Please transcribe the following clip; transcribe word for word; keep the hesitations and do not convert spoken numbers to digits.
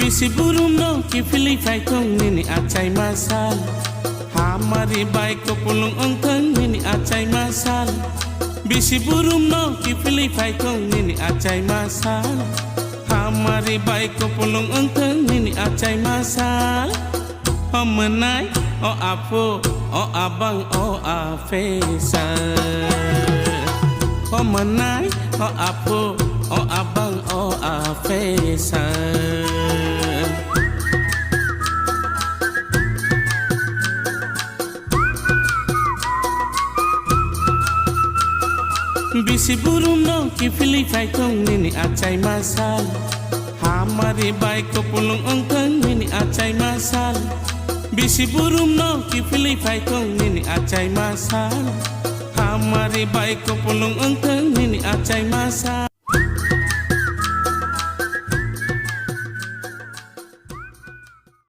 Bisi burum no kiphilwi phaithung nini achai masal. Hamari bai kupulung wngthung nini achai masal. Bisi burum no kiphilwi phaithung nini achai masal. Hamari bai kupulung wngthung nini achai masal. O mwnai, o aphu, o abang, o aphesa. O mwnai, o aphu, o abang, o aphesa. Bisi burum no kiphilwi phaithung nini achai masal. Hamari bai kupulung wngthung nini achai masal. Bisi burum no kiphilwi phaithung nini achai masal. Hamari bai kupulung wngthung nini achai masal.